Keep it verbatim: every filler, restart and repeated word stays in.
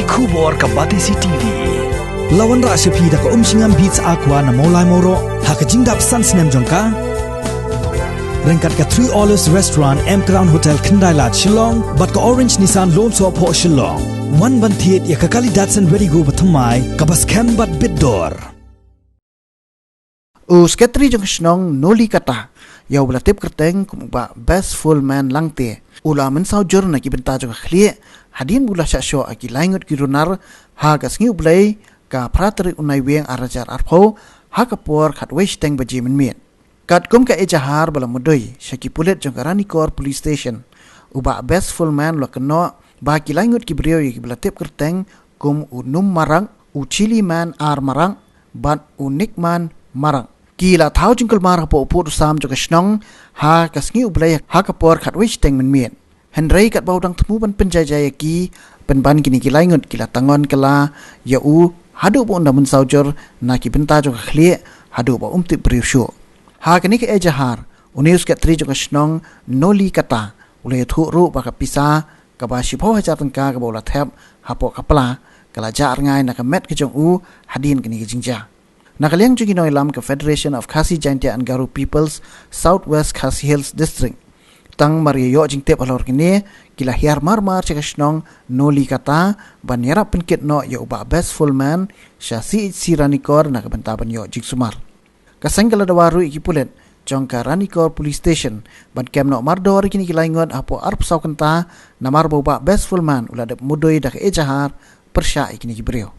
Khubor ka Batesi TV. La wanrah sha phi da ka Umshngam Beats Aqua na Mawlai Mawroh ha ka jingdap san snem jong ka. Ryngkat ka Three Olives Restaurant, M Crown Hotel, Khyndai Lad, Shillong, bad ka Orange Nissan Lone Soh Phoh, Shillong. Wan ban thied ïa ka kali Datsun Redi-GO bathymmai kaba skhem bad bit dor. U Secretary jong ka shnong Noli Kata, ïa uba la tip kyrteng kum u Bah Best Full Man Langte, u la mynsaw jur na ki bynta jong ka khlieh hadien ba u la shah shoh ïa ki lai ngut ki runar ha ka sngi U Blei ka phra tarik u Naiwieng ar hajar arphew, ha ka por khatwei shiteng baje mynmiet. Katkum ka ejahar ba la mudui sha ki pulit jong ka Ranikor Police Station, u Bah Best Full Man u la kynnoh ba ki lai ngut ki briew ïa kiba la tip kyrteng kum u Num Marak, u Chili Man Ar Marak, bad u Nick Man Marak, ki la thaw jingkulmar hapoh u pud u sam jong ka shnong ha ka sngi U Blei ha ka por khatwei shiteng mynmiet. Hynrei katba u dang thmu ban pynjaijai ïa ki, pynban kine ki lai ngut ki la tangon kylla ïa u haduh ba un da mynsaw jur na ki bynta jong ka khlieh haduh ba um tip briew shuh. Ha kane ka ejahar, une u Secretary jong ka shnong Noli Kata u la ïathuh ruh ba ka pisa kaba shiphew hajar tyngka kaba u la thep hapoh ka pla ka la jah rngai na ka met ka jong u hadien kane ka jingjia. Na ka liang jong ki nongïalam ka Federation of Khasi Jaintia and Garo Peoples, South West Khasi Hills District, tang mar ïa ïoh jingtip halor kane, ki la hiar marmar sha ka shnong Noli Kata ban ïarap pynkit noh ïa u Bah Best Full Man sha C H C Ranikor na ka bynta ban ïoh jingsumar. Ka seng ka la dawa ruh ïa ki pulit jong ka Ranikor Police Station ban kem noh mardor ïa kine ki lai ngut hapoh arphew saw kynta, namar ba u Bah Best Full Man u la dep mudui da ka ejahar pyrshah ïa kine ki briew.